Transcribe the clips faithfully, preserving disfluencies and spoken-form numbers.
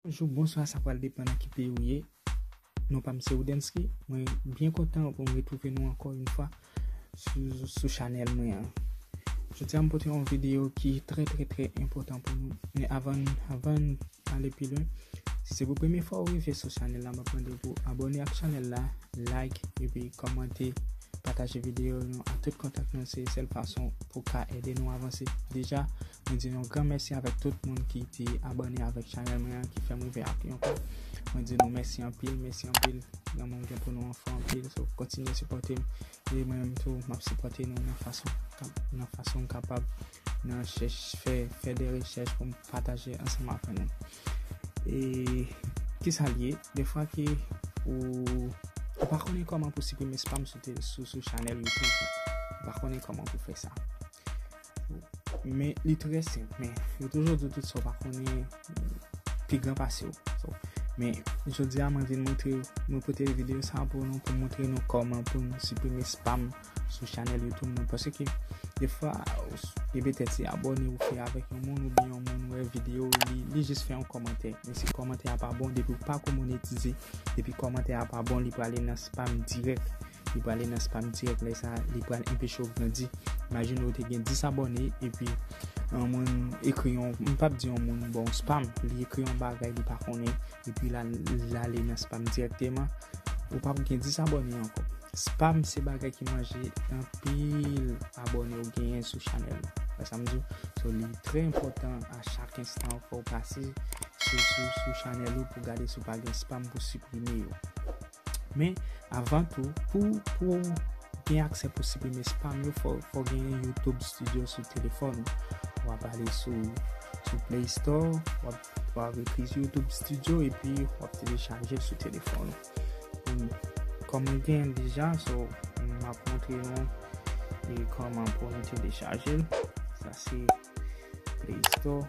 Bonjou, bonswa, sa pral depann nan ki peyi w ye. Non pa m se Woodensky. Mwen byen kontan pou m retwouve nou ankò yon fwa sou, sou chanèl mwen an. Jodi a m pote yon videyo ki trè, trè, trè enpòtan pou nou. Men avan, avan n ale pi lwen, si se pou premye fwa w rive sou chanèl la, m ap mande w pou abòne ak chanèl la, like, epi kòmante, pataje videyo nou ak tout kontak nou. Se sèl fason pou ka ede nou avanse. Deja, mwen di yon gran mèsi avèk tout moun ki te abòne avèk chanèl mwen an, ki fè m rive ak yon kò. Mwen di nou mèsi anpil, mèsi anpil. Lanmou m gen pou nou an fò anpil. So, kontinye sipòte m. E mwen menm tou, m ap sipòte nou nan fason, nan fason m kapab, nan chèch, fè, fè de rechèch pou m pataje ansanm avè nou. E kisa l ye? Defwa ke ou, ou pa konnen kòman pou siprime spam sou, te- sou, sou chanèl YouTube ou. Ou pa konnen kòman pou fè sa. Men li trè senp, men yo toujou di tout sa w pa konnen pi gran pase w. So, men jodi a mwen vin montre, mwen pote videyo sa pou nou, pou montre nou kòman pou nou siprime spam sou chanèl YouTube nou. Paske defwa, e petèt se abòne ou fè avèk yon moun, oubyen yon moun wè videyo, li, li jis fè yon kòmantè. Men si kòmantè a pa bon, depi w pa ko monetize, depi kòmantè a pa bon, li prale nan spam dirèk. Li prale nan spam dirèk, lè sa, li pral enpeche w grandi. Imajine w te gen dis abòne, epi yon moun ekri yon, m p ap di yon moun ba w spam, li ekri yon bagay li pa konnen, epi l al, l ale nan spam dirèkteman, ou p ap gen dis abòne ankò. Spam se bagay ki manje anpil abòne ou genyen sou chanèl ou. Wè sa m di w? So, li trè enpòtan a chak enstan fò w pase sou, sou, sou chanèl ou pou gade si w pa gen spam pou siprime yo. Men, avan tou, pou, pou gen aksè pou siprime spam yo, fò, fò gen YouTube Studio sou telefòn ou. W ap ale sou, sou Play Store, w ap, w ap ekri YouTube Studio, epi w ap telechaje l sou telefòn ou. Kòm mwen gen l deja, so, m ap montre nou e kòman pou nou telechaje l. Sa se Play Store.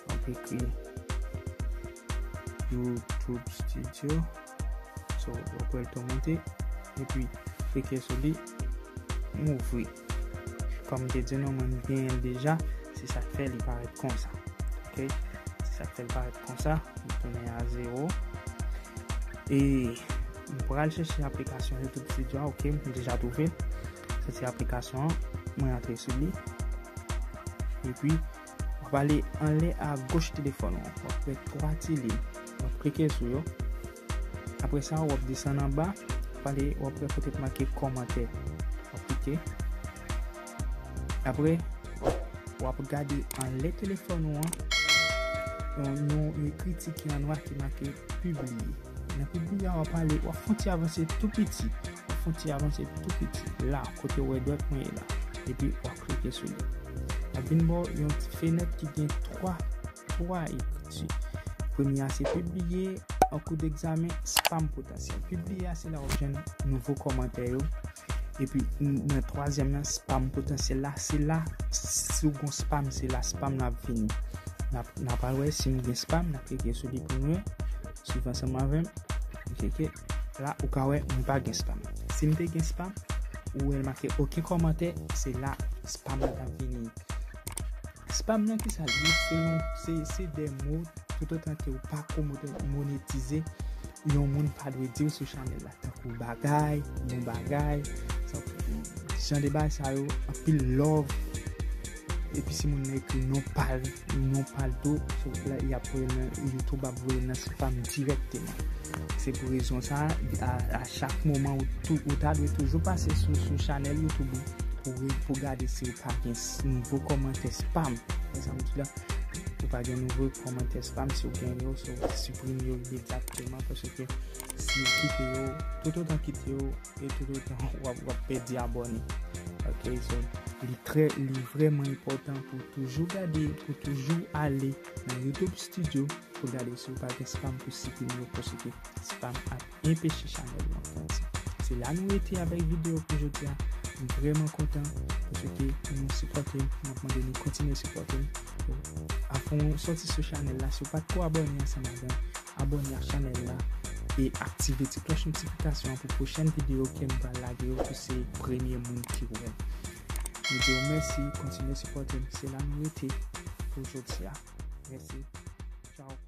W ap ekri YouTube Studio. So, w ap wè l tou monte. Epi, klike sou li. M ouvri. Kòm m te di nou, mwen m genyen l deja. Se sa k fè li parèt konsa. Ok? Se sa k fè l parèt konsa. M tounen a zewo. E m pral chèche aplikasyon YouTube Studio a, ok, m deja twouve l. Soti aplikasyon an, mwen antre sou li. Epi, w ap ale anlè a goch telefòn ou an. W ap wè twa ti liy. W ap klike sou yo. Apre sa, w ap desann anba. W ap ale, w ap wè kote k make kòmantè. W ap klike. Apre, w ap gade anlè telefòn ou an, yon, yon, yon ekriti ki an nwa ki make pibliye. Nan pibliye a, w ap ale, w ap fè yon ti avanse tou piti. W ap fè yon ti avanse tou piti. La, kote w wè dwèt mwen ye la. Epi, w ap klike sou li. L ap vin ba w yon ti fenèt ki gen twa, twa ekriti. Premye a se pibliye, an kou degzamen, spam potansyèl. Pibliye a, se la w ap jwenn nouvo kòmantè yo. Epi n- nan twazyèm nan, spam potansyèl la, se la, si w gon spam, se la spam nan ap vini. N ap, n ap al wè si m gen spam, n ap klike sou li pou nou wè. Swiv ansanm avè m. M klike. La, ou ka wè, mwen pa gen spam. Si m te gen spam, ou wè l make okenn kòmantè, se la spam nan t ap vini. Spam nan, kisa l ye? Se yon, se, se de mo, toutotan ke w pa ko mo- monetize, yon moun pa dwe di w sou chanèl la. Tankou bagay, bon bagay, sa, jan de bagay sa yo, anpil love. Epi si moun nan ekri non pa l, non pa l tou, so, la, y ap voye nan YouTube, ap voye nan spam dirèkteman. Se pou rezon sa, a, a chak moman, ou, tou, ou ta dwe toujou pase sou, sou chanèl YouTube ou pou, pou gade si w pa gen s- nouvo kòmantè spam. Wè sa m di la? Ou pa gen nouvo kòmantè spam, si w gen yo, so, siprime yo imedyateman, paske si w kite yo, toutotan kite yo, e toutotan w ap, w ap pèdi abòne. Ok, so, li trè, li vrèman enpòtan pou toujou gade, pou toujou ale nan YouTube Studio pou gade si w pa gen spam pou siprime yo, paske spam ap enpeche chanèl nou avanse. Se la nou rete avèk videyo pou jodi a. M vrèman kontan paske nou sipòte m. M ap mande nou kontinye sipòte m. Avan w sòti sou chanèl la, si w pa t ko abòne ansanm avè m, abòne ak chanèl la e aktive ti klòch notifikasyon an pou pwochèn videyo ke m pral lage yo, pou se premye moun ki wè l. Nou di w mèsi, kontinye sipòte m. Se la nou rete pou jodi a. Mèsi. Ciao.